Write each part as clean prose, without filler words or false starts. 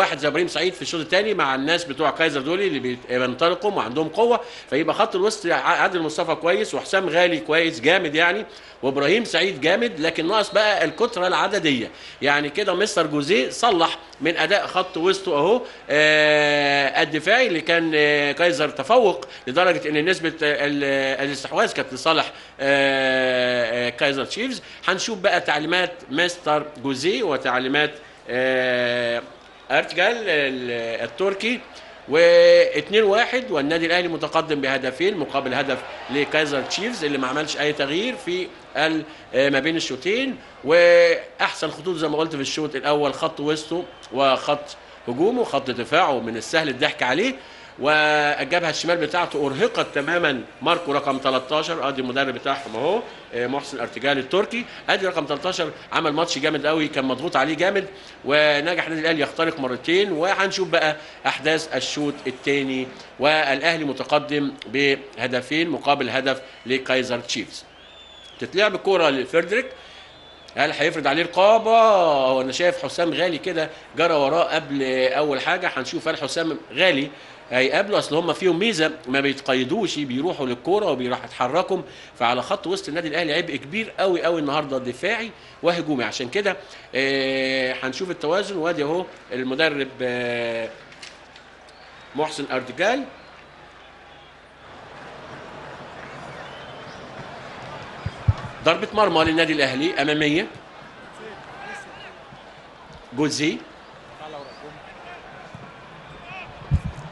واحد زي ابراهيم سعيد في الشوط الثاني مع الناس بتوع كايزر دول اللي بينطلقوا وعندهم قوة، فيبقى خط الوسط عادل مصطفى كويس وحسام غالي كويس جامد يعني، وابراهيم سعيد جامد، لكن ناقص بقى الكتره العدديه. يعني كده مستر جوزيه صلح من اداء خط وسطه اهو الدفاعي اللي كان كايزر تفوق لدرجة ان نسبه الاستحواذ كانت لصالح كايزر تشيفز. هنشوف بقى تعليمات مستر جوزيه وتعليمات ارتجال التركي. و2-1 والنادي الاهلي متقدم بهدفين مقابل هدف لكايزر تشيفز اللي ما عملش اي تغيير في ما بين الشوطين. واحسن خطوط زي ما قلت في الشوط الاول خط وسطه وخط هجومه، خط دفاعه من السهل الضحك عليه، والجبهه الشمال بتاعته ارهقت تماما. ماركو رقم 13 ادي المدرب بتاعهم اهو محسن ارتجال التركي، ادي رقم 13 عمل ماتش جامد قوي، كان مضغوط عليه جامد ونجح النادي الاهلي يخترق مرتين. وهنشوف بقى احداث الشوط الثاني والاهلي متقدم بهدفين مقابل هدف لكايزر تشيفز. تتلعب الكورة لفردريك، هل هيفرض عليه رقابه؟ هو انا شايف حسام غالي كده جرى وراه قبل اول حاجة. هنشوف هل حسام غالي هيقابله، اصل هم فيهم ميزة ما بيتقيدوش، بيروحوا للكورة وبيروحوا يتحركوا. فعلى خط وسط النادي الاهلي عبء كبير قوي قوي النهارده دفاعي وهجومي، عشان كده هنشوف التوازن. وادي اهو المدرب محسن ارتجال. ضربة مرمى للنادي الاهلي امامية، جوزيه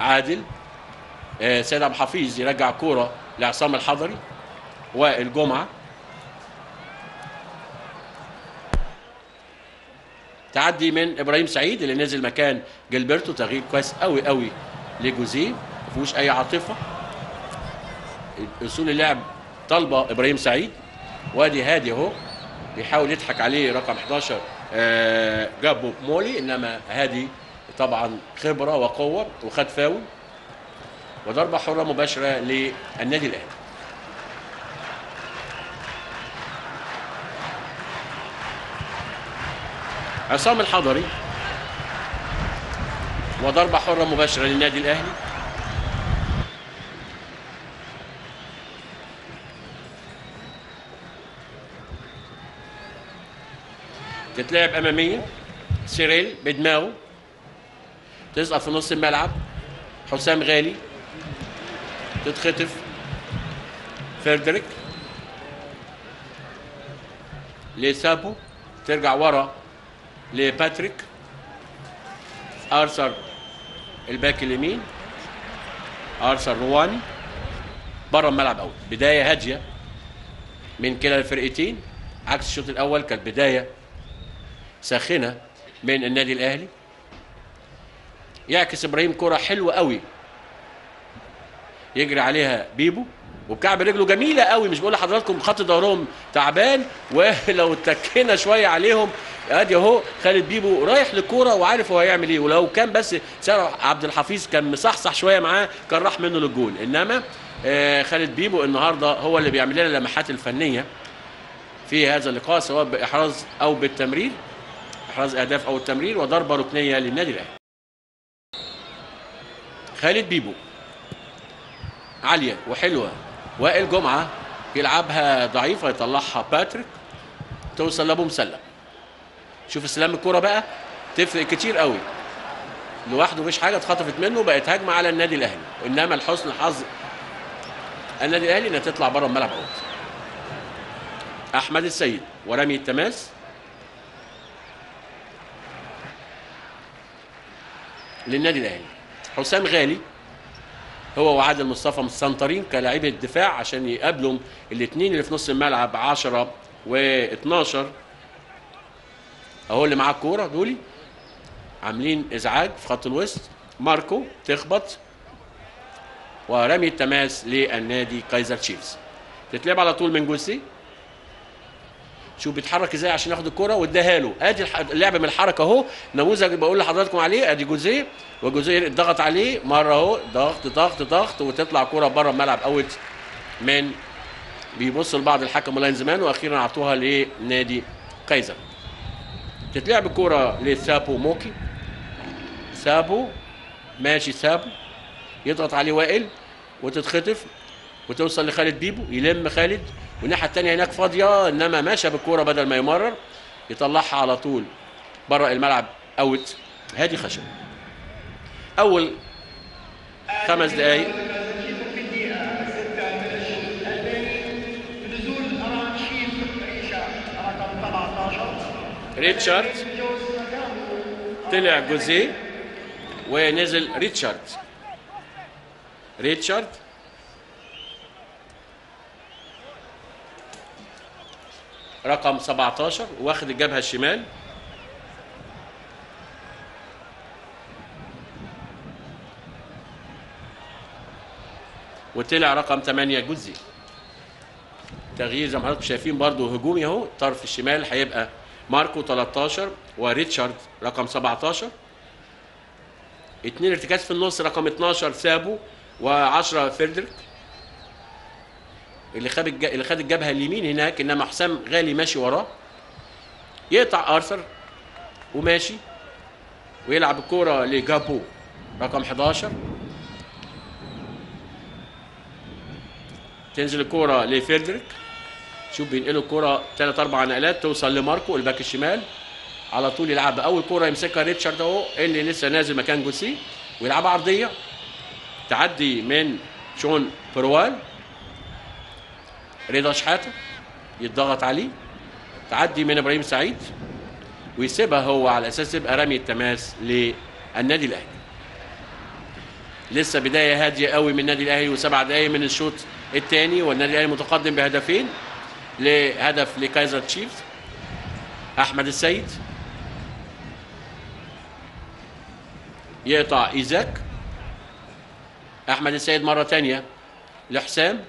عادل، سيد عبد الحفيظ يرجع كورة لعصام الحضري والجمعة. تعدي من ابراهيم سعيد اللي نزل مكان جilberto، تغيير كويس قوي قوي لجوزيه، ما فيهوش اي عاطفة، اصول اللعب طالبه ابراهيم سعيد. وادي هادي اهو بيحاول يضحك عليه رقم 11 جابو مولي، انما هادي طبعا خبره وقوه وخد فاول وضربه حره مباشرة للنادي الاهلي. عصام الحضري وضربه حره مباشرة للنادي الاهلي. تتلعب امامية، سيريل بدماغه تسقط في نص الملعب، حسام غالي تتخطف، فردريك لسابو، ترجع ورا لباتريك ارثر الباك اليمين، ارثر رواني بره الملعب. اول بداية هادية من كلا الفرقتين عكس الشوط الاول، كانت بداية ساخنة من النادي الاهلي. يعكس ابراهيم كره حلوة قوي يجري عليها بيبو وبكعب رجله جميلة قوي، مش بقول لحضراتكم خط ظهرهم تعبان ولو اتكينا شوية عليهم. ادي اهو خالد بيبو رايح للكورة وعارف هو هيعمل ايه، ولو كان بس سارع عبد الحفيظ كان مصحصح شوية معاه كان راح منه للجون. انما خالد بيبو النهارده هو اللي بيعمل لنا اللمحات الفنية في هذا اللقاء، سواء باحراز او بالتمرير، احراز اهداف او التمرير. وضربه ركنيه للنادي الاهلي. خالد بيبو عالية وحلوه، وائل جمعه يلعبها ضعيفة يطلعها باتريك، توصل لابو مسلم. شوف استلام الكورة بقى تفرق كتير قوي، لوحده مفيش حاجة، اتخطفت منه بقت هجمة على النادي الاهلي. انما لحسن الحظ النادي الاهلي انها تطلع بره الملعب out. احمد السيد ورمي التماس للنادي الاهلي. حسام غالي هو وعادل مصطفى مسنطرين كلاعيبه الدفاع عشان يقابلوا الاثنين اللي في نص الملعب 10 و12 اهو اللي معاه الكورة دولي عاملين ازعاج في خط الوسط. ماركو تخبط ورمي التماس للنادي كايزر تشيفز. تتلعب على طول من جوسي، شوف بيتحرك ازاي عشان ياخد الكورة واداها له. ادي اللعب من الحركة اهو، نموذج بقول لحضراتكم عليه. ادي جوزيه، وجوزيه اتضغط عليه مرة اهو، ضغط ضغط ضغط، وتطلع كورة بره الملعب out من بيبص لبعض الحكم و linesman، واخيرا عطوها لنادي كايزر. تتلعب الكورة لسابو موكي، سابو، ماشي سابو يضغط عليه وائل وتتخطف وتوصل لخالد بيبو، يلم خالد، والناحية الثانية هناك فاضية، انما ماشى بالكورة بدل ما يمرر يطلعها على طول بره الملعب out. هادي خشب. اول 5 دقائق ريتشارد طلع جوزيه ونزل ريتشارد. ريتشارد رقم 17 واخد الجبهة الشمال. وطلع رقم 8 جوزيه. تغيير زي ما حضراتكم شايفين برضو هجومي اهو، طرف الشمال هيبقى ماركو 13 وريتشارد رقم 17. 2 ارتكاز في النص رقم 12 سابو و10 فيردريك اللي خد الجبهة اليمين هناك، انما حسام غالي ماشي وراه. يقطع ارثر وماشي ويلعب الكورة لجابو رقم 11. تنزل الكورة لفيردريك، شوف بينقلوا الكورة 3 4 نقلات توصل لماركو الباك الشمال على طول يلعبها. اول كورة يمسكها ريتشارد اهو اللي لسه نازل مكان جوسيه، ويلعبها عرضية تعدي من شون بروال. رضا شحاته يتضغط عليه، تعدي من ابراهيم سعيد ويسيبها هو على اساس يبقى رمي التماس للنادي الاهلي. لسه بداية هادية قوي من النادي الاهلي، و7 دقائق من الشوط الثاني، والنادي الاهلي متقدم بهدفين لهدف لكايزر تشيفز. احمد السيد يقطع ايزاك. احمد السيد مرة ثانية لحسام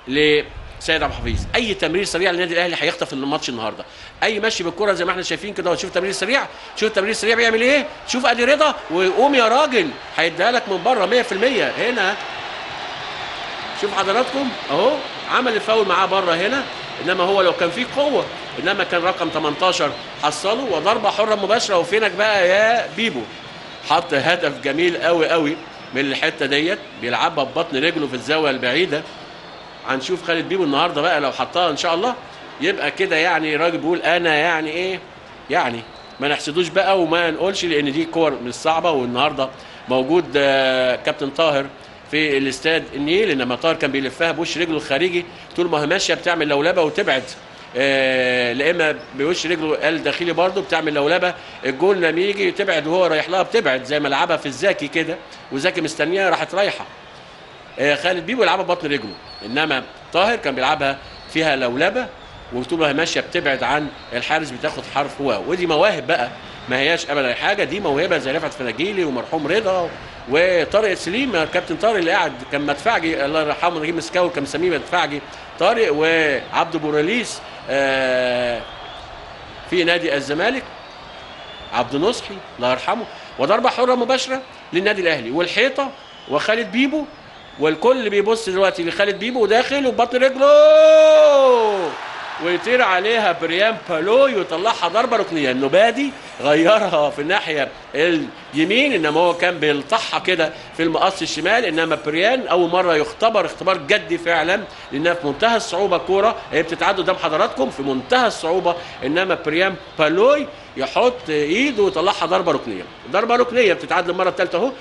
لسيد عبد الحفيظ. اي تمرير سريع للنادي الاهلي هيخطف الماتش النهارده. اي مشي بالكرة زي ما احنا شايفين كده، شوف تمرير سريع، شوف التمرير السريع بيعمل ايه، شوف ادي رضا وقوم يا راجل هيديها لك من بره 100%. هنا شوف حضراتكم اهو عمل الفاول معاه بره هنا، انما هو لو كان فيه قوة، انما كان رقم 18 حصله وضربه حره مباشرة. وفينك بقى يا بيبو، حط هدف جميل قوي قوي من الحتة ديت، بيلعبها ببطن رجله في الزاوية البعيدة. هنشوف خالد بيبو النهارده بقى لو حطها ان شاء الله يبقى كده، يعني راجل بيقول انا يعني ايه، يعني ما نحسدوش بقى وما نقولش، لان دي كور مش صعبة. والنهارده موجود كابتن طاهر في الاستاد النيل، انما طاهر كان بيلفها بوش رجله الخارجي طول ما هي ماشية بتعمل لولبه وتبعد، لا اما بوش رجله الداخلي برده بتعمل لولبه، الجول لما يجي تبعد وهو رايح لها بتبعد زي ما لعبها في الزاكي كده، وزاكي مستنيها راحت رايحة. خالد بيبو يلعبها ببطن رجله، انما طاهر كان بيلعبها فيها لولبه وطول ما هي ماشية بتبعد عن الحارس بتاخد حرف واو. ودي مواهب بقى، ما هياش ابدا حاجة، دي موهبة زي رفعت فناجيلي ومرحوم رضا وطارق سليم. كابتن طارق اللي قاعد كان مدفعجي الله يرحمه، نجيب مسكاوي كان مسميه مدفعجي طارق، وعبده بوراليس في نادي الزمالك، عبد نصحي الله يرحمه. وضربه حره مباشرة للنادي الاهلي والحيطه وخالد بيبو، والكل بيبص دلوقتي لخالد بيبو وداخل وبطن رجله ويطير عليها بريان بالوي ويطلعها ضربه ركنيه. النبادي غيرها في الناحية اليمين، انما هو كان بيلطحها كده في المقص الشمال، انما بريان اول مرة يختبر اختبار جدي فعلا، لانها في منتهى الصعوبة الكورة هي بتتعدى قدام حضراتكم في منتهى الصعوبة، انما بريان بالوي يحط ايده ويطلعها ضربه ركنيه. ضربه ركنيه بتتعدى المرة الثالثة اهو،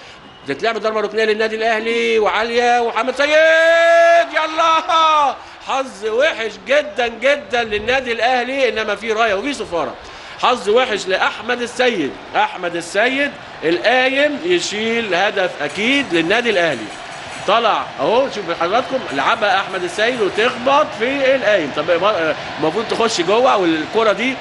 بتتلعب ضربه ركنيه للنادي الاهلي وعاليه ومحمد سيد، يلا حظ وحش جدا جدا للنادي الاهلي، انما في رايه وفي صفارة. حظ وحش لاحمد السيد، احمد السيد القايم يشيل هدف اكيد للنادي الاهلي. طلع اهو شوف حضراتكم لعبها احمد السيد وتخبط في القايم. طب المفروض تخش جوه، والكره دي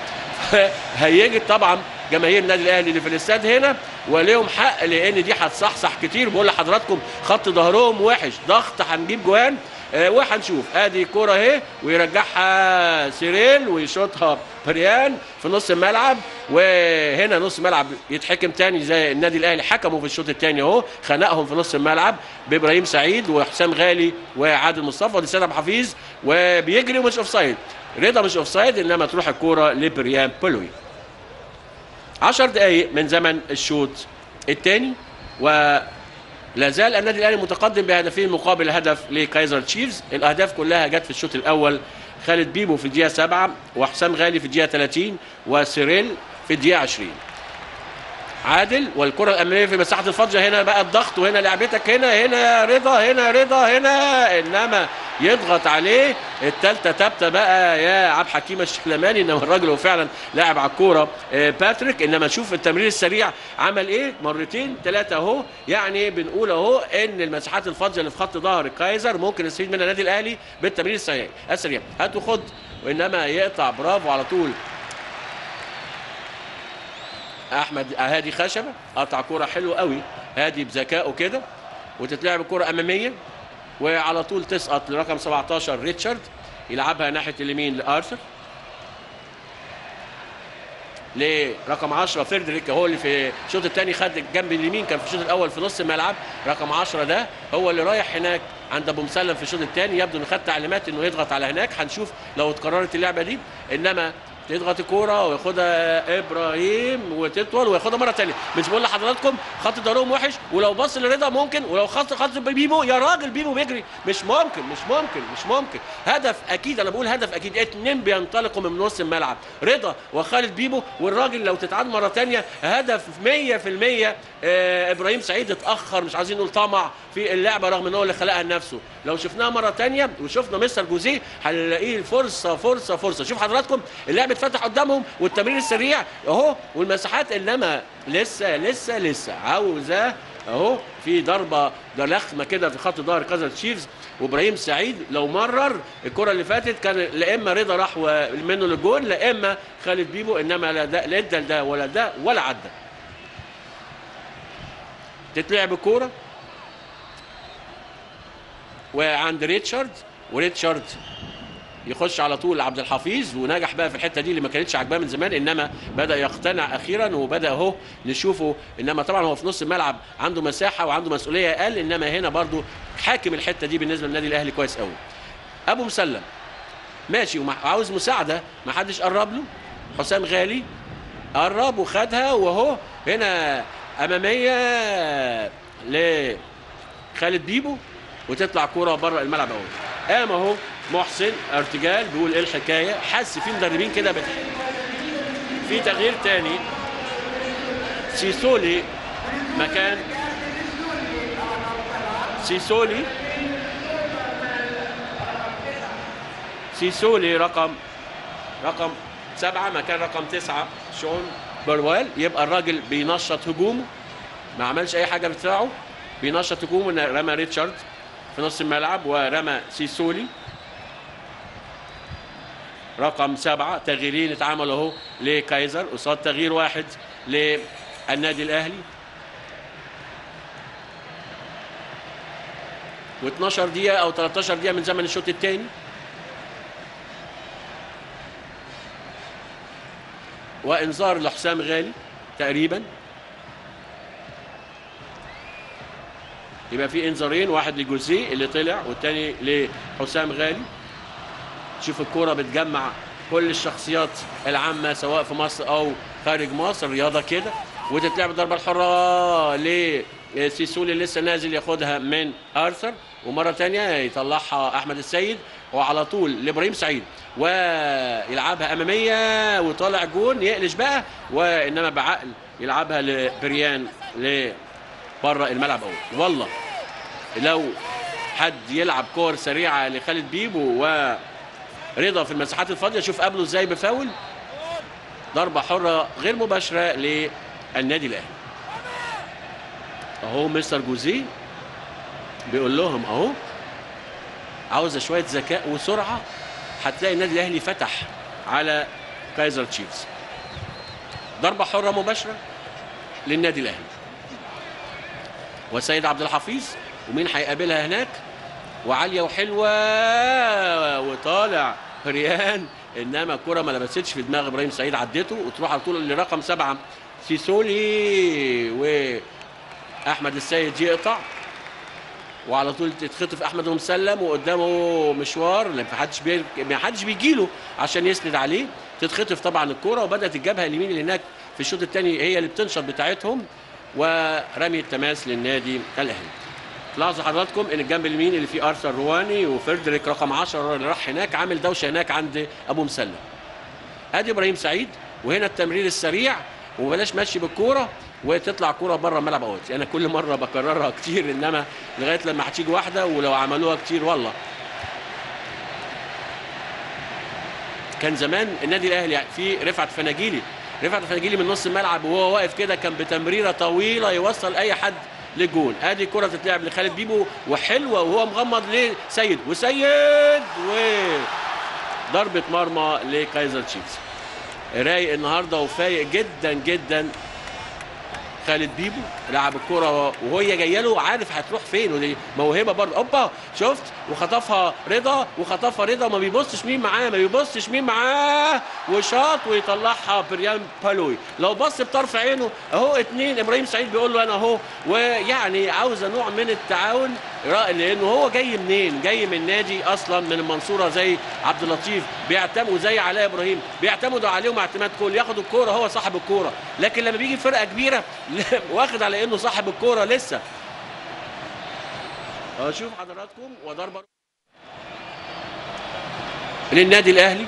هيجت طبعا جماهير النادي الاهلي اللي في الاستاد هنا وليهم حق، لان دي هتصحصح كتير. بقول لحضراتكم خط ظهرهم وحش، ضغط هنجيب جوان وهنشوف. ادي كورة اهي ويرجعها سيريل ويشوطها بريان في نص الملعب، وهنا نص الملعب يتحكم تاني زي النادي الاهلي حكموا في الشوط الثاني اهو، خنقهم في نص الملعب بابراهيم سعيد وحسام غالي وعادل مصطفى ودي سيد عبد الحفيظ، وبيجري ومش offside، رضا مش offside، انما تروح الكورة لبريان بولوي. 10 دقائق من زمن الشوط الثاني، ولا زال النادي الاهلي متقدم بهدفين مقابل هدف لكايزر تشيفز. الاهداف كلها جت في الشوط الاول، خالد بيبو في الدقيقة 7 وحسام غالي في الدقيقة 30 وسيريل في الدقيقة 20. عادل والكره الامامية في مساحة الفاضيه، هنا بقى الضغط وهنا لعبتك، هنا هنا رضا، هنا رضا، هنا انما يضغط عليه. الثالثة ثابتة بقى يا عبد الحكيم الشحلماني، انما الراجل هو فعلا لاعب على الكورة باتريك. انما شوف التمرير السريع عمل ايه، مرتين ثلاثة اهو. يعني بنقول اهو ان المساحات الفاضيه اللي في خط ظهر الكايزر ممكن يستفيد منها النادي الاهلي بالتمرير السريع. هات وخد، وانما يقطع، برافو على طول احمد هادي خشبه، قطع كورة حلوة قوي هادي بذكائه كده، وتتلعب كورة امامية وعلى طول تسقط لرقم 17 ريتشارد، يلعبها ناحية اليمين لارثر، لرقم 10 فيردريك هو اللي في الشوط الثاني خد الجنب اليمين، كان في الشوط الاول في نص الملعب. رقم 10 ده هو اللي رايح هناك عند ابو مسلم في الشوط الثاني، يبدو انه خد تعليمات انه يضغط على هناك. هنشوف لو اتكررت اللعبة دي، انما تضغط الكورة وياخدها ابراهيم وتطول وياخدها مرة ثانية. مش بقول لحضراتكم خط ظهرهم وحش، ولو بص لرضا ممكن، ولو خط بيبو، يا راجل بيبو بيجري، مش ممكن مش ممكن مش ممكن. هدف اكيد، انا بقول هدف اكيد. اتنين بينطلقوا من نص الملعب، رضا وخالد بيبو، والراجل لو تتعاد مرة ثانية هدف 100%. ابراهيم سعيد اتاخر، مش عايزين نقول طمع في اللعبة رغم ان هو اللي خلقها لنفسه. لو شفناها مرة ثانية وشفنا مستر جوزيه هنلاقيه الفرصة فرصة فرصة. شوف حضراتكم اللعبة اتفتح قدامهم والتمرير السريع اهو والمساحات، انما لسه لسه لسه عاوزه اهو في ضربه لخمه كده في خط ظهر كايزر تشيفز. وابراهيم سعيد لو مرر الكره اللي فاتت كان لا اما رضا راح منه للجون، لا اما خالد بيبو، انما لا ده لا ادى لده ولا ده ولا عدى. تتلعب الكورة وعند ريتشارد، وريتشارد يخش على طول عبد الحفيظ، ونجح بقى في الحتة دي اللي ما كانتش عاجباه من زمان، انما بدا يقتنع اخيرا وبدا اهو نشوفه. انما طبعا هو في نص الملعب عنده مساحة وعنده مسؤولية اقل، انما هنا برضو حاكم الحتة دي بالنسبة للنادي الاهلي كويس قوي. ابو مسلم ماشي وعاوز مساعدة، ما حدش قرب له. حسام غالي قرب وخدها، وهو هنا امامية لخالد بيبو، وتطلع كورة بره الملعب اهو. قام اهو محسن ارتجال بيقول ايه الحكاية، حس في مدربين كده في تغيير تاني، سيسولي مكان سيسولي، سيسولي رقم 7 مكان رقم 9 شون بروال. يبقى الراجل بينشط هجومه، ما عملش اي حاجة بتاعه، بينشط هجومه. رمى ريتشارد في نص الملعب ورمى سيسولي رقم 7. تغييرين اتعملوا اهو لكايزر قصاد تغيير واحد للنادي الاهلي. و12 دقيقة او 13 دقيقة من زمن الشوط الثاني. وانذار لحسام غالي تقريبا، يبقى في انذارين، واحد لجوزيه اللي طلع والثاني لحسام غالي. شوف الكورة بتجمع كل الشخصيات العامة سواء في مصر او خارج مصر، الرياضة كده. وتتلعب الضربة الحرة لسيسولي لسه نازل ياخدها من ارثر، ومرة ثانية يطلعها احمد السيد وعلى طول لابراهيم سعيد ويلعبها امامية وطالع جون يقلش بقى، وانما بعقل يلعبها لبريان لبره الملعب اهو. والله لو حد يلعب كور سريعة لخالد بيبو ورضا في المساحات الفاضيه، شوف قبله ازاي بفاول، ضربه حره غير مباشرة للنادي الاهلي. اهو مستر جوزيه بيقول لهم اهو عاوزه شوية ذكاء وسرعة، هتلاقي النادي الاهلي فتح على كايزر تشيفز. ضربه حره مباشرة للنادي الاهلي. وسيد عبد الحفيظ، ومين هيقابلها هناك؟ وعاليه وحلوه وطالع ريان، انما الكره ما لبستش في دماغ ابراهيم سعيد، عدته وتروح على طول لرقم 7 سيسولي، واحمد السيد يقطع وعلى طول تتخطف احمد ومسلم، وقدامه مشوار ما حدش بيجيله عشان يسند عليه، تتخطف طبعا الكورة. وبدات الجبهة اليمين اللي هناك في الشوط الثاني هي اللي بتنشط بتاعتهم. ورمي التماس للنادي الاهلي. تلاحظوا حضراتكم ان الجنب اليمين اللي فيه ارثر رواني وفردريك رقم 10 اللي راح هناك عامل دوشه هناك عند ابو مسلم. ادي ابراهيم سعيد، وهنا التمرير السريع وبلاش ماشي بالكورة وتطلع كورة بره الملعب out. انا كل مرة بكررها كتير، انما لغاية لما هتيجي واحدة، ولو عملوها كتير والله. كان زمان النادي الاهلي في رفعت فناجيلي، رفعت فناجيلي من نص الملعب وهو واقف كده كان بتمريره طويلة يوصل اي حد للجون. ادي كره تتلعب لخالد بيبو وحلوه وهو مغمض لسيد، وسيد وضربه مرمى لكايزر تشيفز. رايق النهارده وفايق جدا جدا خالد بيبو، لعب الكرة وهي جاية له عارف هتروح فين، ودي موهبة برضه. اوبا شفت، وخطفها رضا، وخطفها رضا وما بيبصش مين معاه، ما بيبصش مين معاه، وشاط ويطلعها بريان بالوي. لو بص بطرف عينه اهو، اتنين ابراهيم سعيد بيقول له انا اهو، ويعني عاوزه نوع من التعاون، لانه هو جاي منين؟ جاي من نادي اصلا من المنصورة زي عبد اللطيف، بيعتمدوا زي علاء ابراهيم، بيعتمدوا عليهم اعتماد كل، ياخد الكورة هو صاحب الكورة، لكن لما بيجي فرقه كبيرة واخد على انه صاحب الكورة لسه. اشوف حضراتكم وضربه للنادي الاهلي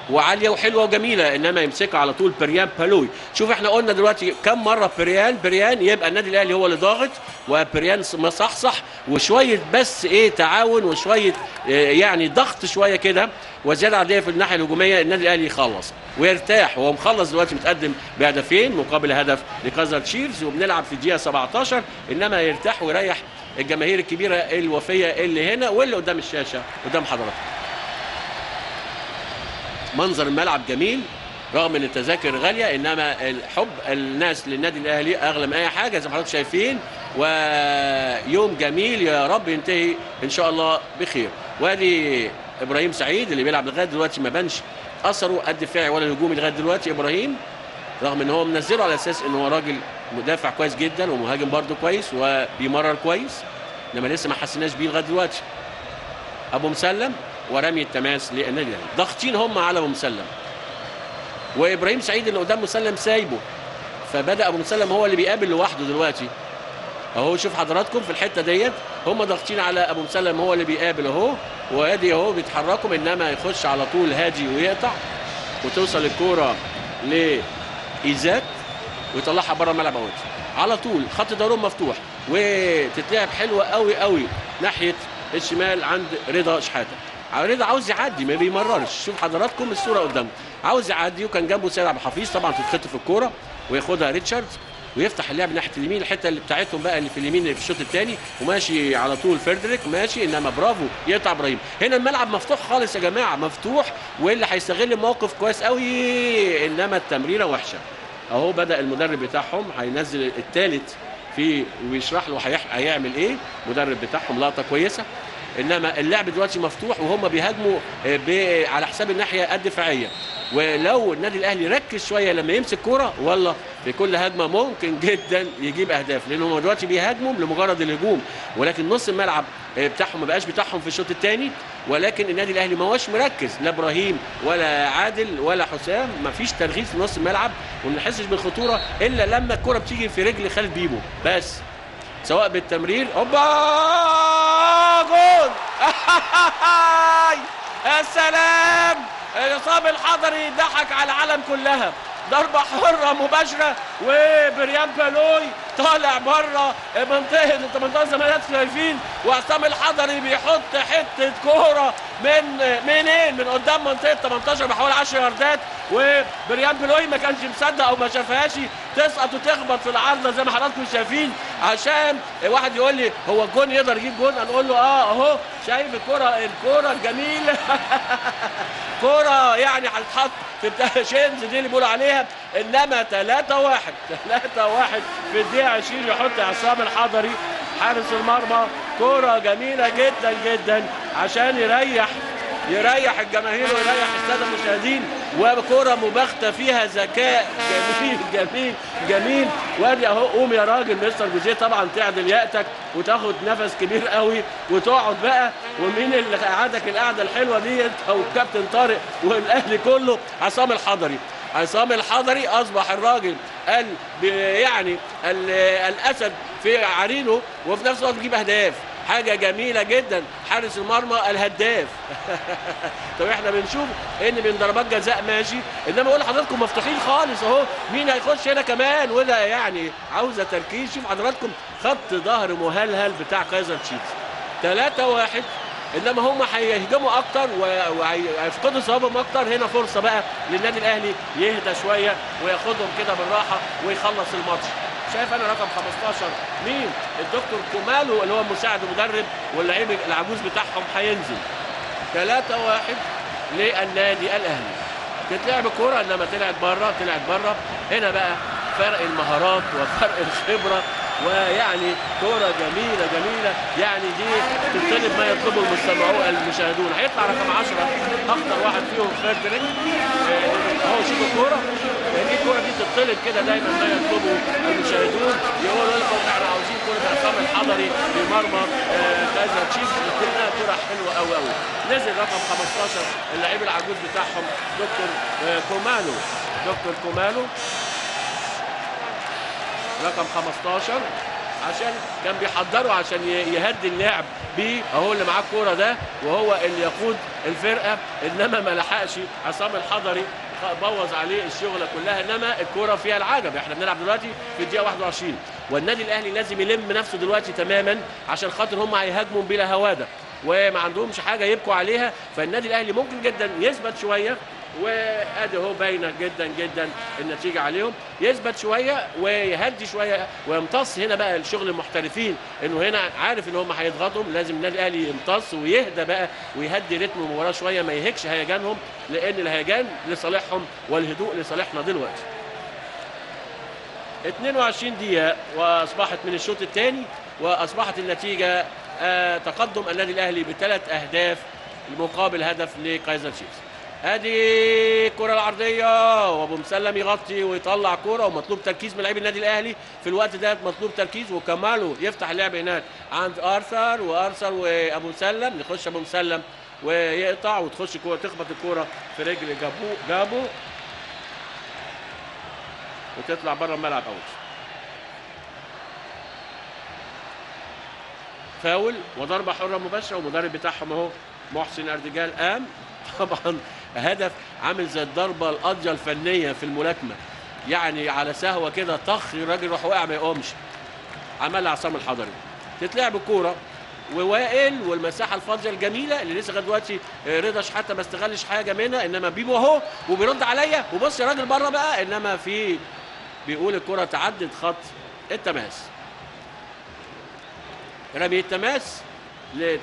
وعاليه وحلوه وجميلة، انما يمسكها على طول بريان بالوي. شوف احنا قلنا دلوقتي كم مرة بريان بريان، يبقى النادي الاهلي هو اللي ضاغط وبريان مصحصح، وشوية بس ايه تعاون وشوية يعني ضغط شوية كده وزيادة عادية في الناحية الهجومية، النادي الاهلي يخلص ويرتاح. وهو مخلص دلوقتي، متقدم بهدفين مقابل هدف لكايزر تشيفز، وبنلعب في الدقيقة 17، انما يرتاح ويريح الجماهير الكبيرة الوفيه اللي هنا واللي قدام الشاشة قدام حضراتكم. منظر الملعب جميل رغم ان التذاكر غالية، انما الحب الناس للنادي الاهلي اغلى من اي حاجة زي ما حضراتكم شايفين. ويوم جميل يا رب ينتهي ان شاء الله بخير. وادي ابراهيم سعيد اللي بيلعب لغاية دلوقتي ما بانش اثره الدفاعي ولا الهجومي لغاية دلوقتي. ابراهيم رغم ان هو منزله على اساس ان هو راجل مدافع كويس جدا ومهاجم برده كويس وبيمرر كويس، انما لسه ما حسيناش بيه لغاية دلوقتي. ابو مسلم ورمي التماس للنادي الاهلي، ضاغطين هم على ابو مسلم، وابراهيم سعيد اللي قدام مسلم سايبه، فبدا ابو مسلم هو اللي بيقابل لوحده دلوقتي اهو. شوف حضراتكم في الحتة ديت هم ضاغطين على ابو مسلم، هو اللي بيقابل اهو، وادي اهو بيتحركوا، انما يخش على طول هادي ويقطع، وتوصل الكورة لايزاك ويطلعها بره الملعب اهو على طول. خط ضرب مفتوح وتتلعب حلوة قوي قوي ناحية الشمال عند رضا شحاته. رضا عاوز يعدي ما بيمررش، شوف حضراتكم الصورة قدامكم، عاوز يعدي وكان جنبه سيد عبد الحفيظ، طبعا تتخطف الكورة وياخدها ريتشارد ويفتح اللعب ناحية اليمين، الحتة اللي بتاعتهم بقى اللي في اليمين اللي في الشوط الثاني، وماشي على طول فردريك ماشي، انما برافو يقطع ابراهيم. هنا الملعب مفتوح خالص يا جماعة، مفتوح، واللي هيستغل الموقف كويس قوي، انما التمريره وحشة. اهو بدا المدرب بتاعهم هينزل الثالث في ويشرح له هيعمل ايه المدرب بتاعهم، لقطة كويسة، انما اللعب دلوقتي مفتوح وهم بيهاجموا على حساب الناحية الدفاعية. ولو النادي الاهلي ركز شوية لما يمسك كورة والله في كل هجمة ممكن جدا يجيب اهداف، لان هم دلوقتي بيهاجموا لمجرد الهجوم، ولكن نص الملعب بتاعهم ما بقاش بتاعهم في الشوط الثاني. ولكن النادي الاهلي ما هوش مركز، لا ابراهيم ولا عادل ولا حسام، ما فيش ترغيب في نص الملعب، وما نحسش بالخطوره الا لما الكورة بتيجي في رجل خالد بيبو بس، سواء بالتمرير. اوبا جول يا سلام، عصام الحضري ضحك على العالم كلها، ضربة حرة مباشرة وبريان بالوي طالع بره منطقة ال 18 زي ما انتم شايفين، وعصام الحضري بيحط حتة كورة من منين؟ من قدام منطقة 18 بحوالي 10 ياردات، وبريان بالوي ما كانش مصدق او ما شافهاش، تسقط وتخبط في العارضة زي ما حضراتكم شايفين. عشان واحد يقول لي هو الجون يقدر يجيب جون، هنقول له اه اهو شايف الكورة، الكورة الجميلة كورة يعني هتتحط في بتاع شينز دي اللي بيقولوا عليها، انما 3-1 3-1 في الدقيقة 20 يحط عصام الحضري حارس المرمى كورة جميلة جدا جدا عشان يريح الجماهير ويريح السادة المشاهدين، وكوره مباغته فيها ذكاء جميل جميل جميل. وادي اهو قوم يا راجل مستر جوزيه، طبعا تعدل يأتك وتاخد نفس كبير قوي وتقعد بقى، ومين اللي قعدك القعدة الحلوة دي او الكابتن طارق والاهلي كله؟ عصام الحضري. عصام الحضري اصبح الراجل يعني الاسد في عرينة، وفي نفس الوقت بيجيب اهداف، حاجة جميلة جدا، حارس المرمى الهداف. طب احنا بنشوف ان من ضربات جزاء ماشي، انما اقول لحضراتكم مفتوحين خالص اهو، مين هيخش هنا كمان؟ وده يعني عاوزه تركيز. شوف حضراتكم خط ظهر مهلهل بتاع كايزر تشيفز، 3-1، انما هم هيهجموا اكتر وهيفقدوا صوابهم اكتر. هنا فرصة بقى للنادي الاهلي يهدى شوية وياخدهم كده بالراحة ويخلص الماتش. شايف انا رقم 15 مين؟ الدكتور كومالو اللي هو مساعد المدرب واللعيب العجوز بتاعهم هينزل. 3-1 للنادي الاهلي. تتلعب الكورة انما طلعت بره، طلعت بره. هنا بقى فرق المهارات وفرق الخبرة، ويعني كورة جميلة جميلة، يعني دي تطلب ما يطلبه المستمعون المشاهدون. هيطلع رقم 10 اخطر واحد فيهم فردريك، اهو شوف الكورة، دي الكورة دي تطلب كده دايما ما يطلبه المشاهدون، يقولوا لكم احنا عاوزين كورة عصام الحضري في مرمى كايزر تشيفز، لكنها كورة حلوة قوي قوي. نزل رقم 15 اللعيب العجوز بتاعهم دكتور كومالو، دكتور كومالو رقم 15، عشان كان بيحضره عشان يهدي اللعب بيه، اهو اللي معاه الكورة ده وهو اللي يقود الفرقة، انما ما لحقش عصام الحضري، بوظ عليه الشغلة كلها. انما الكورة فيها العجب، احنا بنلعب دلوقتي في الدقيقة 21، والنادي الاهلي لازم يلم نفسه دلوقتي تماما عشان خاطر هم هيهاجموا بلا هواده وما عندهمش حاجة يبكوا عليها. فالنادي الاهلي ممكن جدا يثبت شوية، وادي اهو باينة جدا جدا النتيجة عليهم، يثبت شوية ويهدي شوية ويمتص. هنا بقى الشغل المحترفين، انه هنا عارف ان هم هيضغطهم، لازم النادي الاهلي يمتص ويهدى بقى ويهدي رتم المباراة شوية، ما يهكش هيجانهم، لان الهيجان لصالحهم والهدوء لصالحنا دلوقتي. 22 دقيقة واصبحت من الشوط الثاني، واصبحت النتيجة تقدم النادي الاهلي بثلاث اهداف مقابل هدف لكايزر تشيفز. ادي الكره العرضية وابو مسلم يغطي ويطلع كورة، ومطلوب تركيز من لاعبي النادي الاهلي في الوقت ده، مطلوب تركيز. وكمالو يفتح اللعب هناك عند ارثر، وارثر وابو مسلم، يخش ابو مسلم ويقطع وتخش كورة، تخبط الكورة في رجل جابو وتطلع بره الملعب out. فاول وضربه حره مباشرة، والمدرب بتاعهم اهو محسن اردجال قام. طبعا هدف عامل زي الضربة القاضية الفنية في الملاكمة، يعني على سهوه كده طخ الراجل راح واقع ما يقومش، عملها عصام الحضري. تتلعب الكورة ووائل والمساحة الفاضيه الجميلة اللي لسه لغاية دلوقتي رضا شحاته ما استغلش حاجة منها، انما بيبو اهو وبيرد عليا وبص يا راجل بره بقى، انما في بيقول الكره تعدت خط التماس. رمي التماس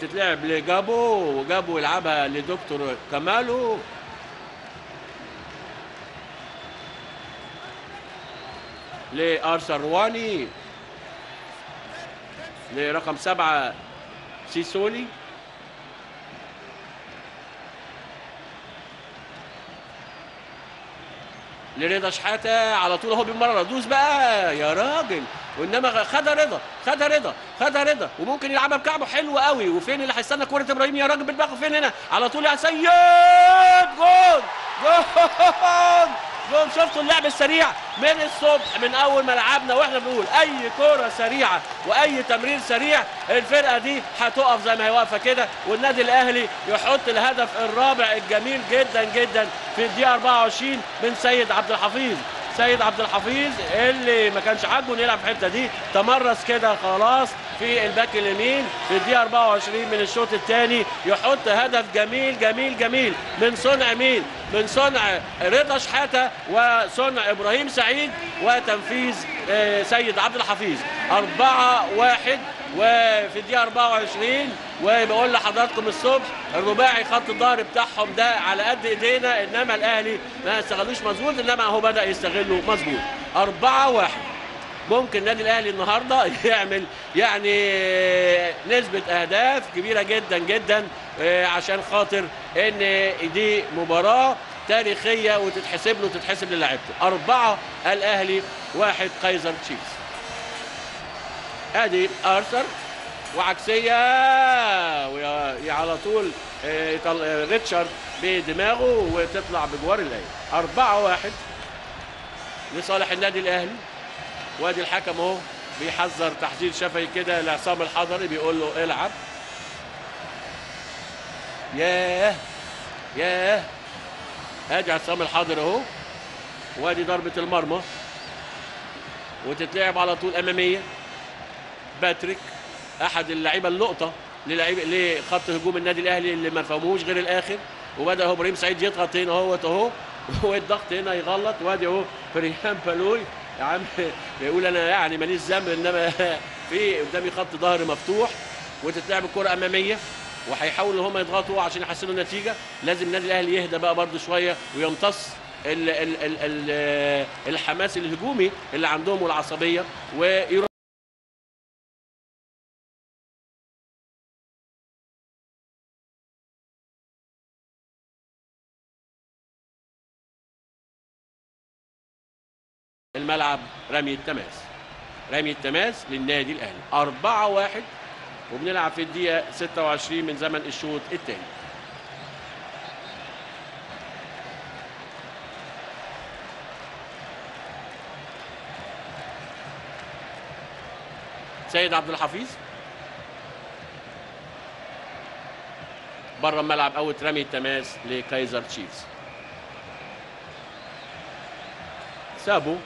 تتلعب لجابو، وجابو يلعبها لدكتور كمالو. لارثر رواني، لرقم 7 سيسولي. لرضا شحاته على طول اهو بالمرة، دوس بقى يا راجل، وانما خدها رضا، خدها رضا، خدها رضا، وممكن يلعبها بكعبه حلو قوي. وفين اللي هيستنى كورة ابراهيم يا راجل بدماغه؟ فين هنا على طول يا سيد، جول جول جول. شفتوا اللعب السريع من الصبح، من اول ما لعبنا واحنا بنقول اي كورة سريعة واي تمرير سريع الفرقة دي هتقف زي ما هي واقفة كده، والنادي الاهلي يحط الهدف الرابع الجميل جدا جدا في الدقيقة 24 من سيد عبد الحفيظ. سيد عبد الحفيظ اللي ما كانش عاجبه انه يلعب في الحتة دي، تمرس كده خلاص في الباك اليمين في الدقيقة 24 من الشوط الثاني، يحط هدف جميل جميل جميل من صنع مين؟ من صنع رضا شحاته وصنع ابراهيم سعيد وتنفيذ سيد عبد الحفيظ. 4-1 وفي الدقيقة 24. وبقول لحضراتكم الصبح الرباعي خط الظهر بتاعهم ده على قد ايدينا، انما الاهلي ما استغلوش مظبوط، انما هو بدا يستغله مظبوط. 4-1. ممكن النادي الاهلي النهارده يعمل يعني نسبه اهداف كبيرة جدا جدا، عشان خاطر ان دي مباراة تاريخية وتتحسب له وتتحسب للاعيبته. 4 الاهلي 1 كايزر تشيفز. ادي ارثر وعكسيه وعلى طول ريتشارد بدماغه وتطلع بجوار الايه. 4-1. لصالح النادي الاهلي. وادي الحكم اهو بيحذر تحذير شفهي كده لعصام الحضري، بيقول له العب. ياه ياه، ادي عصام الحضري اهو، وادي ضربة المرمى وتتلعب على طول امامية. باتريك احد اللعيبة اللقطة للعيب لخط هجوم النادي الاهلي اللي ما فهموش غير الاخر، وبدا هو ابراهيم سعيد يضغط هنا اهوت اهو، والضغط هنا يغلط. وادي اهو بريان بالوي يا عم بيقول انا يعني ماليش ذنب، انما في قدامي خط ظهر مفتوح. وتتلعب الكره امامية، وهيحاولوا ان هم يضغطوا عشان يحسنوا النتيجة. لازم النادي الاهلي يهدى بقى برده شوية ويمتص ال ال ال ال الحماس الهجومي اللي عندهم والعصبية، ويروح الملعب. رمي التماس، رمي التماس للنادي الاهلي. 4-1 وبنلعب في الدقيقة 26 من زمن الشوط الثاني. سيد عبد الحفيظ بره الملعب، out رمي التماس لكايزر تشيفز. سابو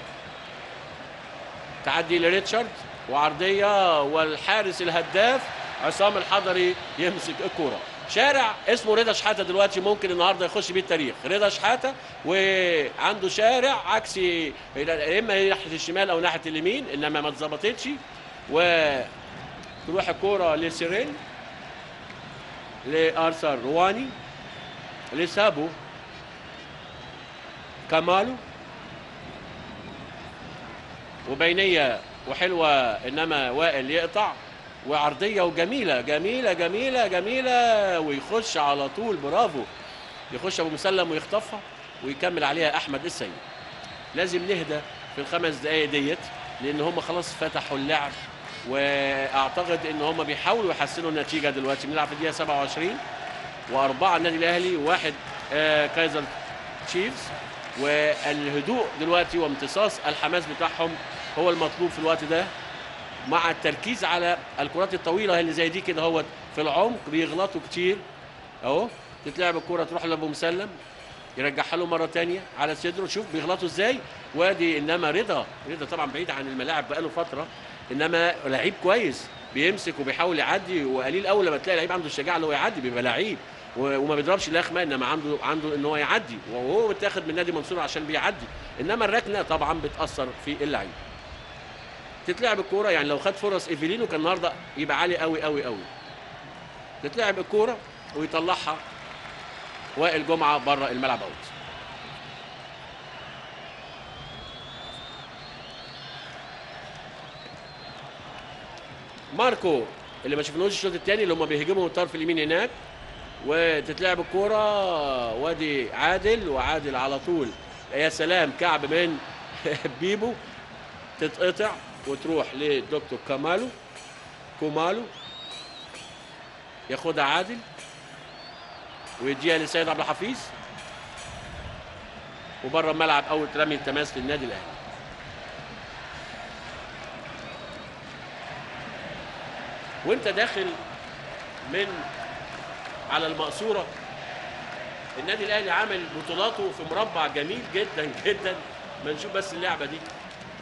تعدي لريتشارد وعرضيه، والحارس الهداف عصام الحضري يمسك الكورة. شارع اسمه رضا شحاته دلوقتي ممكن النهارده يخش بيه التاريخ، رضا شحاته، وعنده شارع عكسي اما ناحية الشمال او ناحية اليمين، انما ما اتظبطتش. وتروح الكورة لسيرين، لارثر رواني، لسابو كامالو، وبينيه وحلوه انما وائل يقطع، وعرضيه وجميلة جميلة جميلة جميلة، ويخش على طول. برافو، يخش ابو مسلم ويخطفها ويكمل عليها احمد السيد. لازم نهدى في الخمس دقائق ديت، لان هم خلاص فتحوا اللعب، واعتقد ان هم بيحاولوا يحسنوا النتيجة دلوقتي. بنلعب في الدقيقة 27 و4 النادي الاهلي وواحد كايزر تشيفز. والهدوء دلوقتي وامتصاص الحماس بتاعهم هو المطلوب في الوقت ده، مع التركيز على الكرات الطويلة اللي زي دي كده اهوت في العمق بيغلطوا كتير. اهو تتلعب الكره تروح لابو مسلم، يرجعها له مرة ثانية على صدره، شوف بيغلطوا ازاي. وادي انما رضا، رضا طبعا بعيد عن الملاعب بقاله فترة، انما لعيب كويس بيمسك وبيحاول يعدي، وقليل قوي لما تلاقي لعيب عنده الشجاعة اللي هو يعدي، بيبقى لعيب وما بيضربش لخمه، انما عنده ان هو يعدي، وهو متاخد من نادي منصور عشان بيعدي. انما الركنه طبعا بتاثر في اللعيب. تتلعب الكورة، يعني لو خد فرص ايفيلينو كان النهارده يبقى عالي قوي قوي قوي. تتلعب الكورة ويطلعها وائل جمعه بره الملعب out. ماركو اللي ما شفناهوش الشوط الثاني، اللي هم بيهجموا من الطرف اليمين هناك، وتتلعب الكورة وادي عادل، وعادل على طول يا سلام كعب من بيبو، تتقطع وتروح للدكتور كامالو، كومالو ياخدها عادل ويديها لسيد عبد الحفيظ، وبره الملعب اول رمي التماس للنادي الاهلي. وانت داخل من على المقصورة، النادي الاهلي عامل بطولاته في مربع جميل جدا جدا. ما نشوف بس اللعبة دي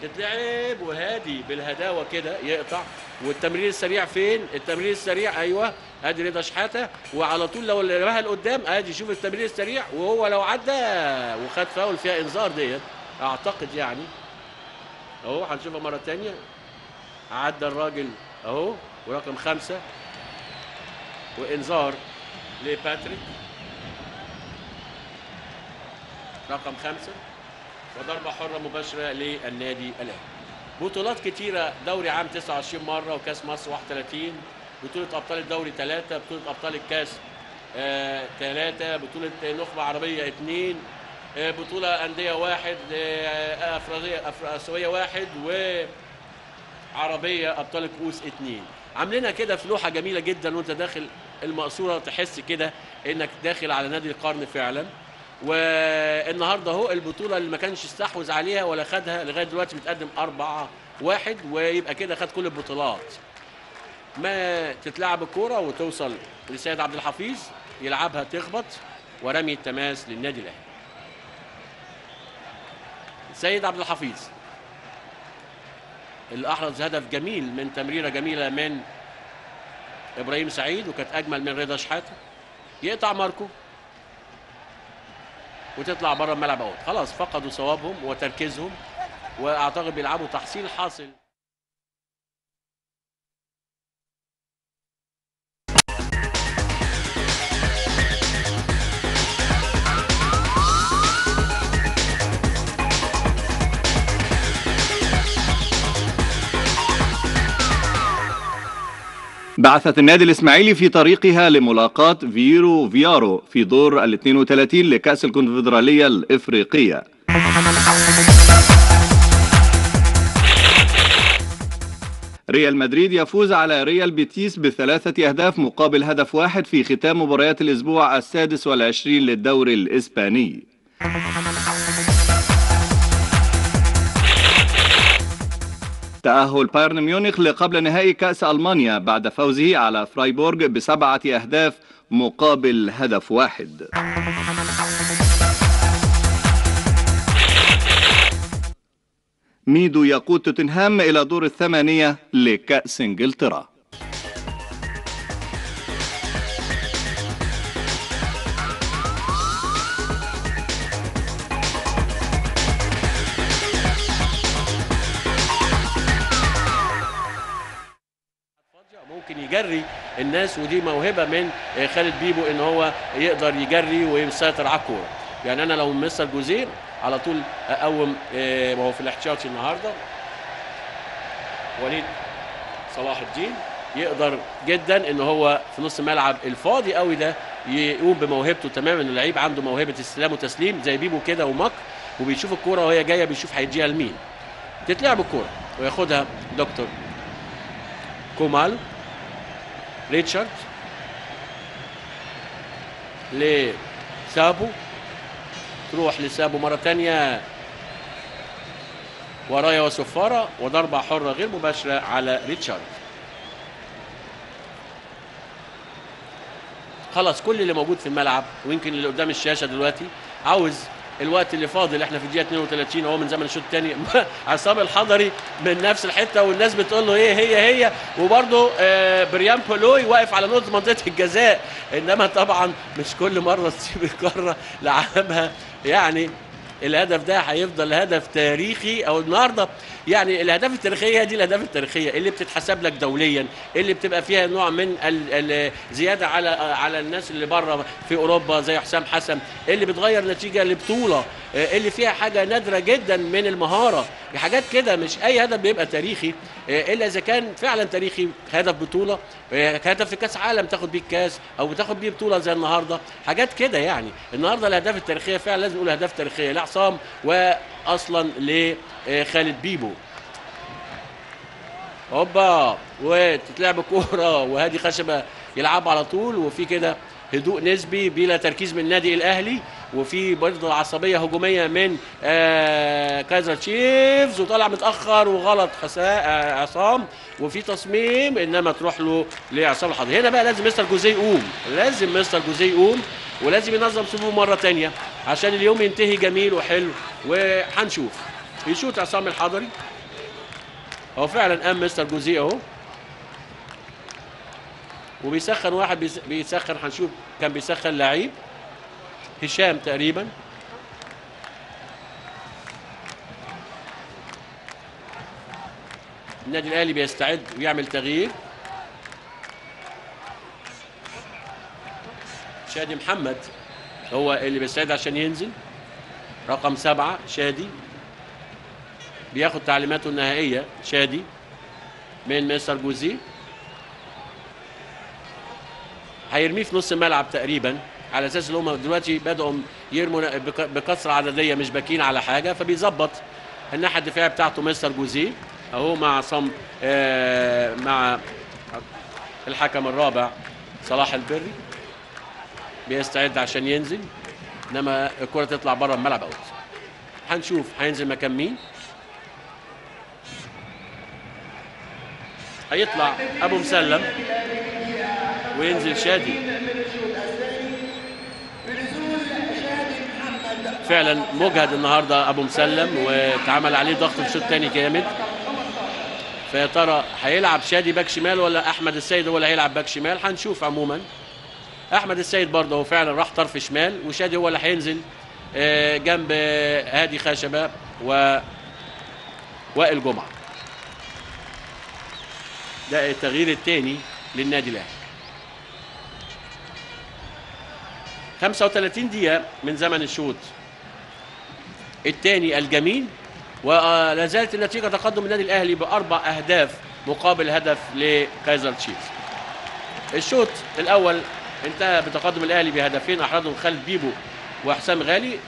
تتلعب، وهادي بالهداوه كده يقطع، والتمرير السريع فين؟ التمرير السريع ايوه، ادي رضا شحاته، وعلى طول لو رماها لقدام ادي شوف التمرير السريع، وهو لو عدى وخد فاول فيها انذار ديت اعتقد يعني. اهو هنشوفها مرة ثانية، عدى الراجل اهو، ورقم 5 وانذار لباتريك رقم 5، وضربة حرة مباشرة للنادي الأهلي. بطولات كتيرة، دوري عام 29 مرة، وكاس مصر 31، بطولة أبطال الدوري 3، بطولة أبطال الكاس 3، بطولة نخبة عربية 2، بطولة أندية 1، آسيوية 1، وعربية أبطال الكؤوس 2. عاملينها كده في لوحة جميلة جدا، وأنت داخل المقصورة تحس كده إنك داخل على نادي القرن فعلا. والنهارده اهو البطولة اللي ما كانش استحوذ عليها ولا خدها لغاية دلوقتي متقدم 4-1، ويبقى كده خد كل البطولات. ما تتلعب الكورة وتوصل لسيد عبد الحفيظ، يلعبها تخبط، ورمي التماس للنادي الاهلي. سيد عبد الحفيظ اللي احرز هدف جميل من تمريره جميلة من ابراهيم سعيد، وكانت اجمل من رضا شحاته. يقطع ماركو وتطلع بره الملعب out. خلاص فقدوا صوابهم وتركيزهم، واعتقد بيلعبوا تحصيل حاصل. بعثت النادي الإسماعيلي في طريقها لملاقاة فيرو فيارو في دور ال 32 لكأس الكونفدرالية الإفريقية. ريال مدريد يفوز على ريال بيتيس ب3 أهداف مقابل هدف 1 في ختام مباريات الأسبوع 26 للدوري الإسباني. تأهل بايرن ميونخ لقبل نهائي كأس ألمانيا بعد فوزه على فرايبورغ ب7 أهداف مقابل هدف 1. ميدو يقود توتنهام إلى دور 8 لكأس إنجلترا. ممكن يجري الناس، ودي موهبة من خالد بيبو ان هو يقدر يجري ويسيطر على الكورة. يعني انا لو مستر جوزيه على طول اقوم، وهو في الاحتياطي النهارده وليد صلاح الدين، يقدر جدا ان هو في نص الملعب الفاضي قوي ده يقوم بموهبته تماما. اللعيب عنده موهبة استلام وتسليم زي بيبو كده ومكر، وبيشوف الكورة وهي جاية بيشوف هيديها لمين. تتلعب الكورة وياخدها دكتور كومال ريتشارد لسابو، تروح لسابو مرة تانية ورايا وصفارة، وضربة حرة غير مباشرة على ريتشارد. خلاص كل اللي موجود في الملعب ويمكن اللي قدام الشاشة دلوقتي عاوز الوقت اللي فاضل، احنا في الدقيقة 32 اهو من زمن الشوط الثاني. عصام الحضري من نفس الحتة والناس بتقول له ايه هي هي، وبرده بريان بولوي واقف على نقطة منطقة الجزاء، انما طبعا مش كل مرة تسيب الكره لعبها. يعني الهدف ده هيفضل هدف تاريخي او النهارده، يعني الاهداف التاريخية دي الاهداف التاريخية اللي بتتحسب لك دوليا، اللي بتبقى فيها نوع من الزيادة على الناس اللي بره في اوروبا زي حسام حسن، اللي بتغير نتيجة لبطولة، اللي فيها حاجة نادرة جدا من المهارة، حاجات كده. مش اي هدف بيبقى تاريخي الا اذا كان فعلا تاريخي، هدف بطوله، هدف في كاس عالم تاخد بيه الكاس او بتاخد بيه بطوله زي النهارده، حاجات كده. يعني النهارده الاهداف التاريخية فعلا لازم نقول اهداف تاريخية لعصام واصلا لخالد بيبو. هوبا وتتلعب كورة وهادي خشبه يلعب على طول، وفي كده هدوء نسبي بلا تركيز من النادي الاهلي، وفي برضه عصبية هجومية من كايزر تشيفز، وطالع متاخر وغلط عصام، وفي تصميم انما تروح له لعصام الحضري. هنا بقى لازم مستر جوزيه يقوم، لازم مستر جوزيه يقوم، ولازم ينظم صفوفه مرة ثانية عشان اليوم ينتهي جميل وحلو. وهنشوف يشوط عصام الحضري، هو فعلا قام مستر جوزيه اهو وبيسخن واحد، بيسخن، هنشوف كان بيسخن لعيب هشام تقريبا. النادي الاهلي بيستعد ويعمل تغيير. شادي محمد هو اللي بيستعد عشان ينزل، رقم 7 شادي بياخد تعليماته النهائية شادي من مستر جوزيه. هيرميه في نص الملعب تقريبا على اساس ان هم دلوقتي بدأوا يرموا بكثرة عددية مش باكين على حاجة، فبيظبط الناحية الدفاعية بتاعته مستر جوزيه اهو مع عصام مع الحكم الرابع صلاح البري بيستعد عشان ينزل. انما الكره تطلع بره الملعب out. هنشوف هينزل مكان مين. هيطلع ابو مسلم وينزل شادي. فعلا مجهد النهارده ابو مسلم، واتعمل عليه ضغط في الشوط الثاني جامد. فيا ترى هيلعب شادي باك شمال ولا احمد السيد هو اللي هيلعب باك شمال؟ هنشوف. عموما احمد السيد برضه هو فعلا راح طرف شمال، وشادي هو اللي هينزل جنب هادي خشبه ووائل جمعه. ده التغيير الثاني للنادي الاهلي. 35 دقيقة من زمن الشوط الثاني الجميل، ولا زالت النتيجة تقدم النادي الأهلي ب4 أهداف مقابل هدف لكايزر تشيفز. الشوط الأول انتهى بتقدم الأهلي بهدفين أحرزهم خالد بيبو وحسام غالي،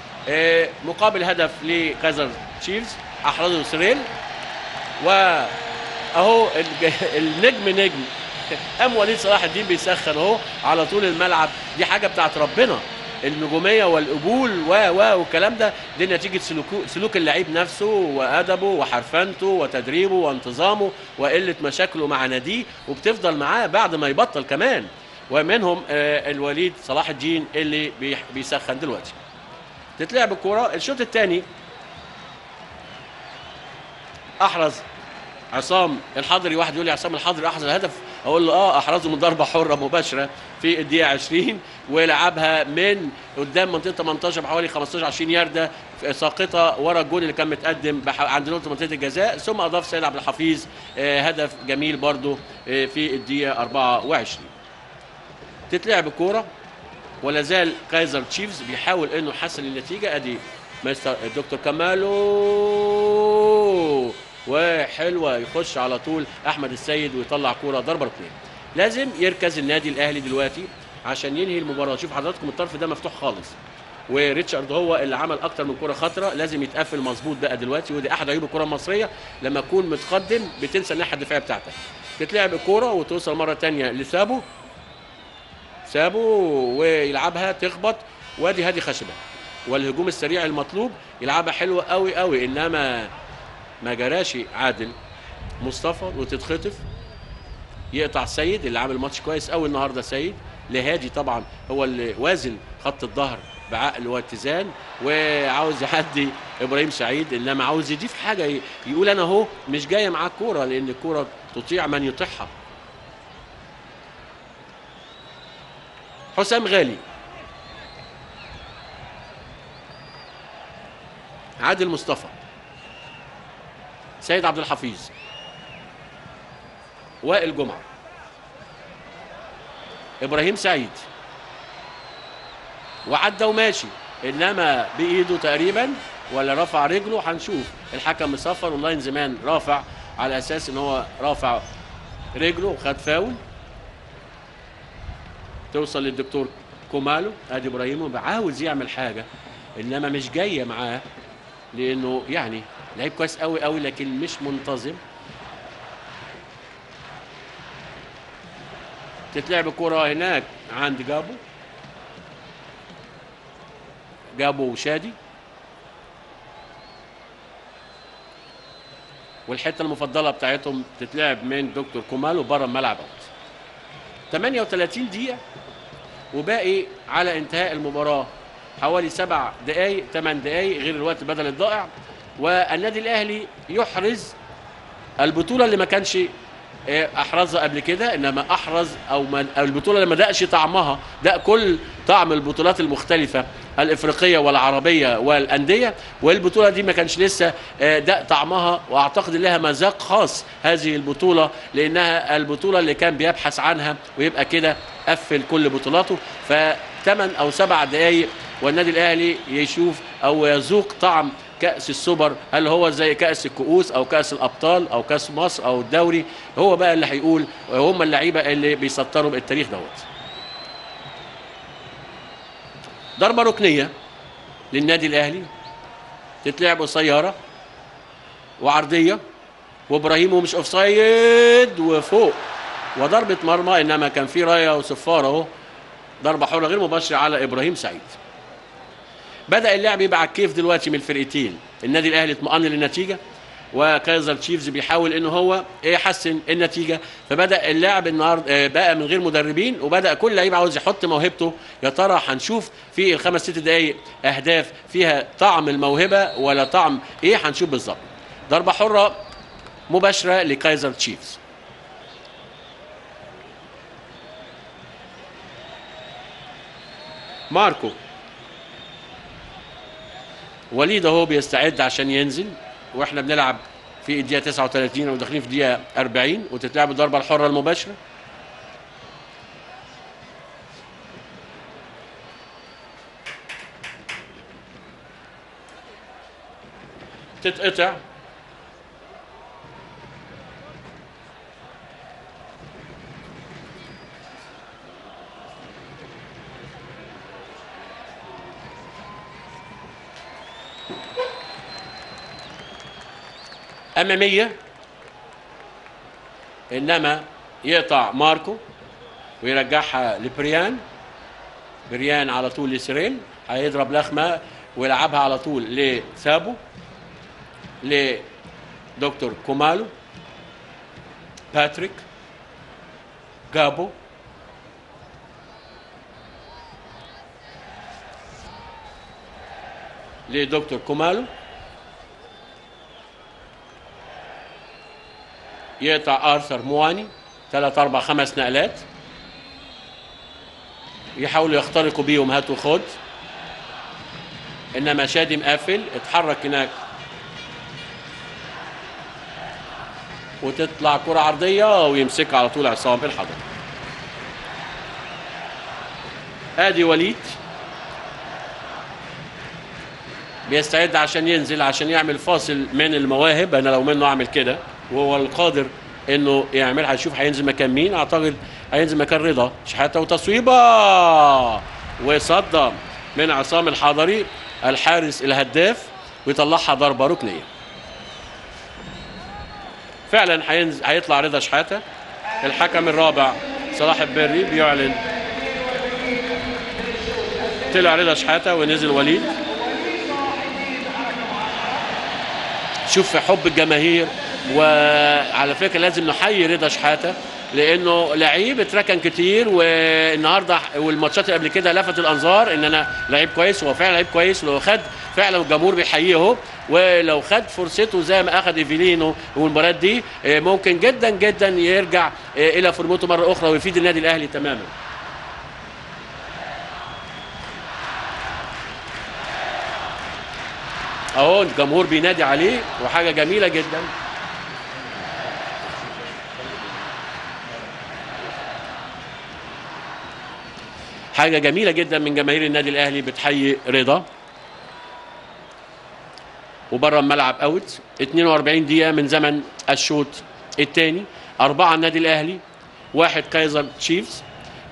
مقابل هدف لكايزر تشيفز أحرزه سريل. وأهو النجم نجم قام وليد صلاح الدين بيسخن اهو على طول الملعب. دي حاجة بتاعت ربنا، النجومية والقبول و والكلام ده، دي نتيجة سلوك اللعيب نفسه وادبه وحرفنته وتدريبه وانتظامه وقلة مشاكله مع ناديه، وبتفضل معاه بعد ما يبطل كمان. ومنهم الوليد صلاح الدين اللي بيسخن دلوقتي. تتلعب الكورة. الشوط الثاني احرز عصام الحضري. واحد يقول لي عصام الحضري احرز الهدف، اقول له اه احرزه من ضربه حره مباشرة في الدقيقة 20، ولعبها من قدام منطقة 18 بحوالي 15 20 يارده ساقطه ورا الجون اللي كان متقدم عند نقطة منطقة الجزاء. ثم اضاف سيد عبد الحفيظ هدف جميل برده في الدقيقة 24. تتلعب الكورة ولا زال كايزر تشيفز بيحاول انه يحسن النتيجة. ادي مستر الدكتور كمالو، وحلوه يخش على طول احمد السيد ويطلع كورة ضربه ركنيه. لازم يركز النادي الاهلي دلوقتي عشان ينهي المباراة. شوف حضراتكم الطرف ده مفتوح خالص، وريتشارد هو اللي عمل اكتر من كورة خطره، لازم يتقفل مظبوط بقى دلوقتي. ودي احد عيوب الكره المصرية، لما تكون متقدم بتنسى الناحية الدفاعية بتاعتك. تتلعب الكورة وتوصل مرة ثانية لسابو، سابو ويلعبها تخبط، وادي هادي خشبه والهجوم السريع المطلوب، يلعبها حلوة قوي قوي، انما ما جراش عادل مصطفى وتتخطف. يقطع سيد اللي عامل ماتش كويس قوي النهارده، سيد لهادي طبعا هو اللي وازن خط الظهر بعقل واتزان، وعاوز يعدي ابراهيم سعيد، انما عاوز يضيف حاجة، يقول انا اهو مش جاية معاه الكورة، لان الكورة تطيع من يطيعها. حسام غالي، عادل مصطفى، سيد عبد الحفيظ، وائل جمعه، ابراهيم سعيد، وعدى وماشي، انما بايده تقريبا ولا رفع رجله، هنشوف. الحكم مصفر وال linesman رافع على اساس ان هو رافع رجله وخد فاول. توصل للدكتور كومالو. ادي ابراهيم عاوز يعمل حاجة انما مش جاية معاه، لانه يعني لعيب كويس قوي قوي لكن مش منتظم. تتلعب الكرة هناك عند جابو، جابو وشادي، والحتة المفضلة بتاعتهم تتلعب من دكتور كومالو بره الملعب out. 38 دقيقة وباقي على انتهاء المباراة حوالي 7 دقائق 8 دقائق غير الوقت بدل الضائع، والنادي الاهلي يحرز البطولة اللي ما كانش احرزها قبل كده، انما احرز او البطولة اللي ما دقش طعمها، دق كل طعم البطولات المختلفة الافريقية والعربية والاندية، والبطوله دي ما كانش لسه دق طعمها، واعتقد لها مذاق خاص هذه البطولة، لانها البطولة اللي كان بيبحث عنها، ويبقى كده قفل كل بطولاته. ف8 او 7 دقائق والنادي الاهلي يشوف او يذوق طعم كأس السوبر، هل هو زي كأس الكؤوس او كأس الابطال او كأس مصر او الدوري؟ هو بقى اللي هيقول، هم اللعيبة اللي بيسطروا التاريخ دوت. ضربه ركنيه للنادي الاهلي، تتلعب قصيرة وعرضيه، وابراهيم ومش offside وفوق، وضربه مرمى، انما كان في رايه وصفاره اهو، ضربه حره غير مباشرة على ابراهيم سعيد. بدأ اللعب يبقى على الكيف دلوقتي من الفرقتين. النادي الاهلي اطمأن للنتيجة، وكايزر تشيفز بيحاول ان هو يحسن النتيجة، فبدا اللعب النهارده بقى من غير مدربين، وبدا كل لعيب عاوز يحط موهبته. يا ترى هنشوف في الخمس ست دقائق اهداف فيها طعم الموهبة ولا طعم ايه؟ هنشوف بالظبط. ضربه حره مباشرة لكايزر تشيفز. ماركو وليد اهو بيستعد عشان ينزل، واحنا بنلعب في الدقيقة 39 او داخلين في الدقيقة 40، وتتلعب الضربة الحرة المباشرة. تتقطع أمامية، إنما يقطع ماركو ويرجعها لبريان. بريان على طول لسيرين، هيضرب لخمة ويلعبها على طول لسابو، لدكتور كومالو، باتريك، جابو، لدكتور كومالو، يقطع آرثر مواني 3 4 5 نقلات يحاولوا يخترقوا بيهم هات وخد، انما شادي مقفل، اتحرك هناك وتطلع كرة عرضية ويمسكها على طول عصام الحضري. ادي وليد بيستعد عشان ينزل عشان يعمل فاصل من المواهب. انا لو منه اعمل كده، وهو القادر انه يعملها. هنشوف هينزل مكان مين، اعتقد هينزل مكان رضا شحاته. وتصويبه وصدى من عصام الحضري الحارس الهداف، ويطلعها ضربه ركنيه. فعلا هيطلع رضا شحاته. الحكم الرابع صلاح البري بيعلن طلع رضا شحاته ونزل وليد. شوف حب الجماهير. وعلى فكرة لازم نحيي رضا شحاته لانه لعيب اتركن كتير، والنهارده والماتشات اللي قبل كده لفت الانظار ان انا لعيب كويس، وهو فعلا لعيب كويس. ولو خد فعلا الجمهور بيحييه اهو، ولو خد فرصته زي ما اخذ ايفيلينو والمباريات دي ممكن جدا جدا يرجع الى فورمته مرة اخرى ويفيد النادي الاهلي تماما. اهو الجمهور بينادي عليه وحاجه جميلة جدا. حاجة جميلة جدا من جماهير النادي الاهلي بتحيي رضا. وبره الملعب out. 42 دقيقة من زمن الشوط الثاني، 4 النادي الاهلي، 1 كايزر تشيفز.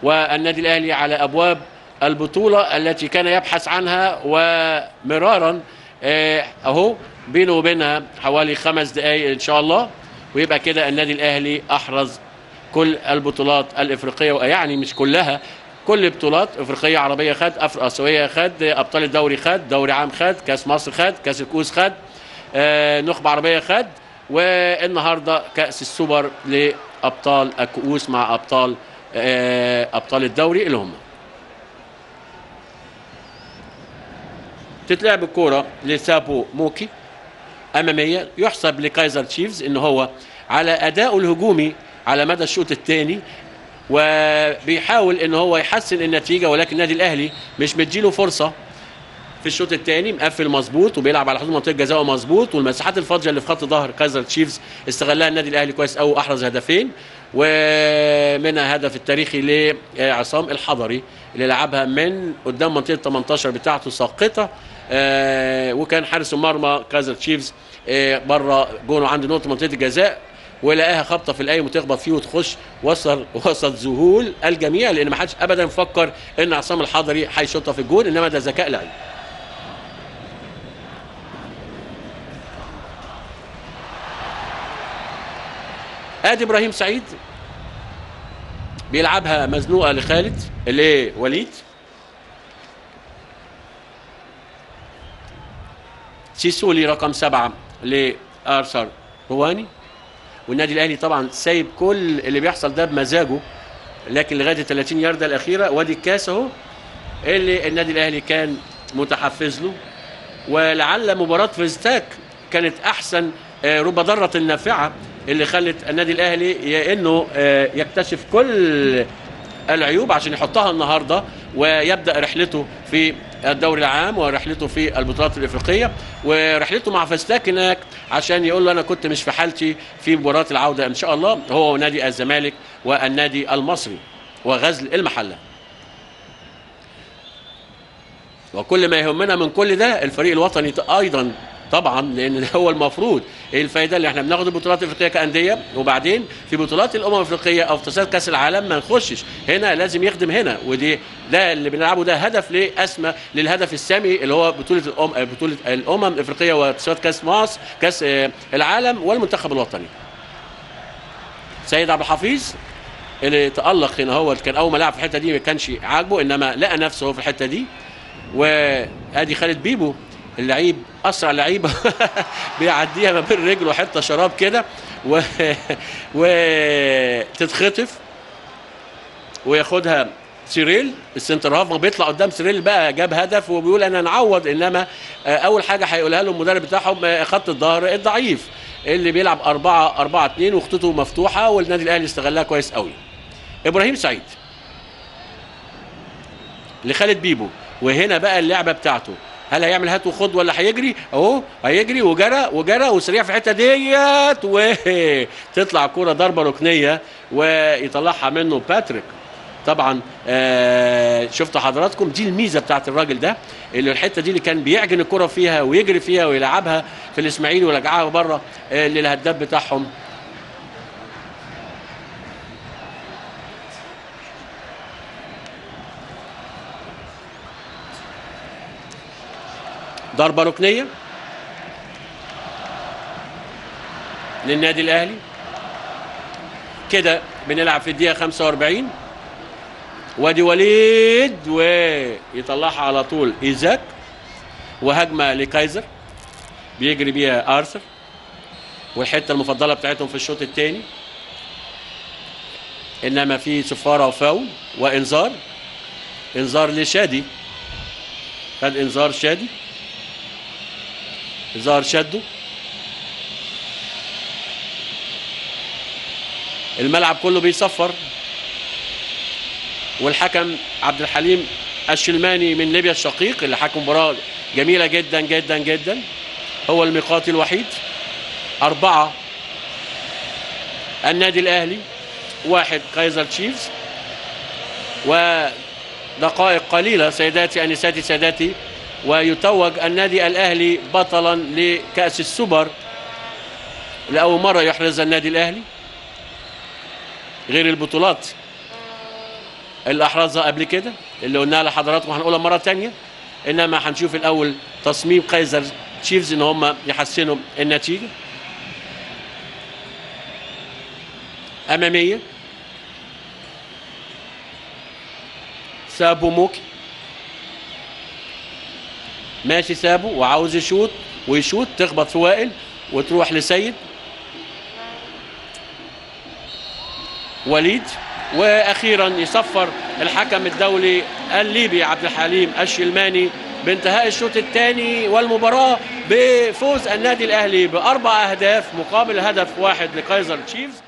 والنادي الاهلي على ابواب البطولة التي كان يبحث عنها ومرارا، اهو بينه وبينها حوالي 5 دقائق ان شاء الله، ويبقى كده النادي الاهلي احرز كل البطولات الافريقية، يعني مش كلها، كل بطولات افريقية عربية خد، اسيوية خد، ابطال الدوري خد، دوري عام خد، كاس مصر خد، كاس الكؤوس خد، نخبة عربية خد، والنهارده كاس السوبر لابطال الكؤوس مع ابطال ابطال الدوري اللي هم. تتلعب الكورة لسابو موكي امامية، يحسب لكايزر تشيفز ان هو على اداؤه الهجومي على مدى الشوط الثاني، وبيحاول ان هو يحسن النتيجة، ولكن النادي الاهلي مش مديله فرصة في الشوط الثاني. مقفل مظبوط وبيلعب على حدود منطقة جزاءه مظبوط، والمساحات الفاضيه اللي في خط ظهر كايزر تشيفز استغلها النادي الاهلي كويس قوي، واحرز هدفين، ومنها هدف التاريخي لعصام الحضري اللي لعبها من قدام منطقة 18 بتاعته ساقطه، وكان حارس المرمى كايزر تشيفز بره جونة عند نقطة منطقة الجزاء، ولقاها خبطه في القايم وتخبط فيه وتخش وسط ذهول الجميع، لان ما حدش ابدا فكر ان عصام الحضري هيشوطها في الجون، انما ده ذكاء لعيب. ادي ابراهيم سعيد بيلعبها مزنوقه لخالد لوليد، سيسولي رقم 7 لارثر رواني. والنادي الاهلي طبعا سايب كل اللي بيحصل ده بمزاجه، لكن لغاية 30 يارده الاخيرة وادي الكاس اهو اللي النادي الاهلي كان متحفز له. ولعل مباراة فيستاك كانت احسن رب ضارة نافعة اللي خلت النادي الاهلي انه يكتشف كل العيوب عشان يحطها النهارده ويبدا رحلته في الدوري العام ورحلته في البطولات الافريقية ورحلته مع فاستاك هناك، عشان يقول له انا كنت مش في حالتي في مباراة العودة ان شاء الله، هو ونادي الزمالك والنادي المصري وغزل المحلة. وكل ما يهمنا من كل ده الفريق الوطني ايضا طبعا، لان هو المفروض ايه الفايدة اللي احنا بناخد البطولات الافريقية كانديه، وبعدين في بطولات الامم الافريقية او في تصفيات كاس العالم ما نخشش هنا، لازم يخدم هنا. ودي ده اللي بنلعبه ده هدف لاسمى للهدف السامي اللي هو بطوله الامم الافريقية وتصفيات كاس مصر كاس العالم والمنتخب الوطني. سيد عبد الحفيظ اللي تالق هنا، هو كان اول ما لعب في الحتة دي ما كانش عاجبه، انما لقى نفسه في الحتة دي. وادي خالد بيبو اللعيب اسرع لعيبة بيعديها ما بين رجله حتة شراب كده وتتخطف وياخدها سيريل ال center half، بيطلع قدام سيريل بقى جاب هدف وبيقول انا نعوض، انما اول حاجة هيقولها له المدرب بتاعهم خط الظهر الضعيف اللي بيلعب 4-4-2 وخطوطه مفتوحة، والنادي الاهلي استغلها كويس قوي. ابراهيم سعيد لخالد بيبو، وهنا بقى اللعبة بتاعته، هل هيعمل هات وخد ولا هيجري؟ اهو هيجري وجرى وجرى وسريع في الحتة ديت، وتطلع كورة ضربه ركنيه ويطلعها منه باتريك. طبعا شفتوا حضراتكم دي الميزة بتاعت الراجل ده، اللي الحتة دي اللي كان بيعجن الكره فيها ويجري فيها ويلعبها في الاسماعيلي ويرجعها بره للهداف بتاعهم. ضربة ركنية للنادي الأهلي. كده بنلعب في الدقيقة 45. وادي وليد ويطلعها على طول إيزاك، وهجمة لكايزر بيجري بيها آرثر، والحتة المفضلة بتاعتهم في الشوط الثاني، إنما في صفارة وفاول وإنذار، إنذار لشادي، خد إنذار شادي، ظهر شده. الملعب كله بيصفر، والحكم عبد الحليم الشلماني من ليبيا الشقيق اللي حكم مباراة جميلة جدا جدا جدا، هو الميقاتي الوحيد. 4 النادي الأهلي، 1 كايزر تشيفز. ودقائق قليلة سيداتي أنساتي ساداتي ويتوج النادي الأهلي بطلا لكأس السوبر لأول مرة يحرز النادي الأهلي، غير البطولات اللي أحرزها قبل كده اللي قلناها لحضراتكم هنقولها مرة تانية. إنما هنشوف الأول تصميم كايزر تشيفز إن هم يحسنوا النتيجة. أمامية سابو موكي ماشي، سابه وعاوز يشوط ويشوط، تخبط في وائل وتروح لسيد وليد، واخيرا يصفر الحكم الدولي الليبي عبد الحليم الشلماني بانتهاء الشوط الثاني والمباراة بفوز النادي الاهلي ب4 اهداف مقابل هدف 1 لكايزر تشيفز.